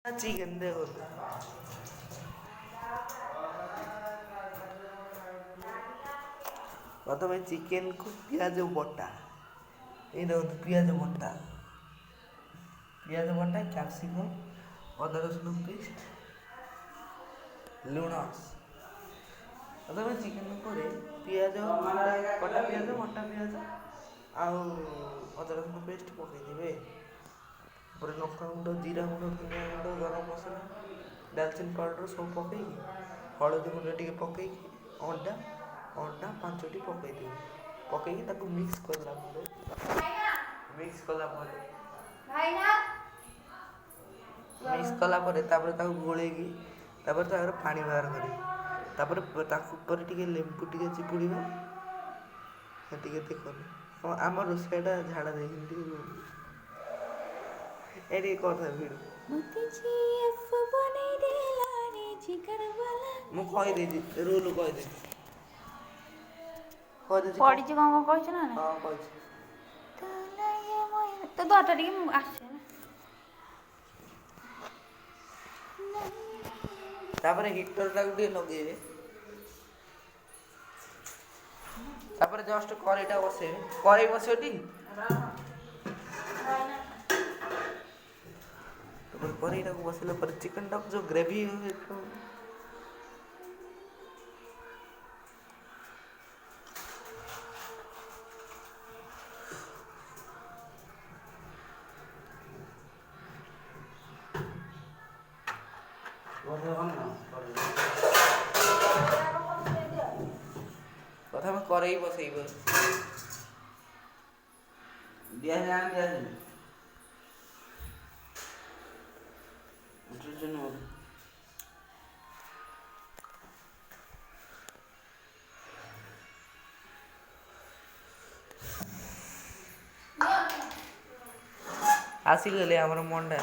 Chicken ଦେଖନ୍ତୁ। ପ୍ରଥମେ ଚିକେନକୁ ପିଆଜ ବଟା, ଏଇ ଦେଖନ୍ତୁ ପିଆଜ ବଟା, ପିଆଜ ବଟା, କ୍ୟାପ୍ସିକମ୍, ଅଦା ରସୁଣ ପେଷ୍ଟ, ଲୁଣ। ପ୍ରଥମେ ଚିକେନ ଉପରେ ପିଆଜ, କଟା ପିଆଜ, ବଟା ପିଆଜ ଆଉ ଅଦା ରସୁଣ ପେଷ୍ଟ ପକାଇଦେବେ। ତାପରେ ଲଙ୍କା ଗୁଣ୍ଡ, ଜିରା ଗୁଣ୍ଡ, ଧନିଆ ଗୁଣ୍ଡ, ଗରମ ମସଲା, ଡାଲଚିନି ପାଉଡ଼ର ସବୁ ପକାଇକି, ହଳଦୀ ଗୁଣ୍ଡ ଟିକେ ପକାଇକି, ଅଣ୍ଡା 5ଟି ପକାଇଦେବେ। ପକାଇକି ତାକୁ ମିକ୍ସ କଲା ପରେ, ମିକ୍ସ କଲା ପରେ ତାପରେ ତାକୁ ଗୋଳେଇକି, ତାପରେ ତାର ପାଣି ବାହାର କରିବେ। ତାପରେ ତାକୁ ଉପରେ ଟିକେ ଲେମ୍ବୁ ଟିକେ ଚିପୁଡ଼ିବେ। ଟିକେ ଦେଖନ୍ତୁ ଆମ ରୋଷେଇଟା, ଝାଡ଼ା ଯାଇଛନ୍ତି ଟିକେ ରୁହନ୍ତୁ। ଏ ଟିକେ କରିଥା ଭିଡ଼ିଓ। ମୁଁ କହିଦେଇଛି, ରୁଲ କହିଦେଇଛି, କହିଦେଇଛି। ପଡ଼ିଛି କ'ଣ କ'ଣ କହିଛୁ ନା? ହଁ, କହିଛି। ତ ଦରଟା ଟିକେ, ମୁଁ ଆସୁଛି ହେଲା। ତାପରେ ହିଟରଟାକୁ ଟିକେ ଲଗେଇବେ। ତାପରେ ଜଷ୍ଟ କରେଇଟା ବସେଇବେ। କରେଇ ବସେଇବ ଟି। ତାପରେ କରେଇଟାକୁ ବସେଇଲା ପରେ ଚିକେନଟାକୁ ଯେଉଁ ଗ୍ରେଭି, ପ୍ରଥମେ କରେଇ ବସେଇବ। ଆସିଗଲେ ଆମର ମଣ୍ଡା।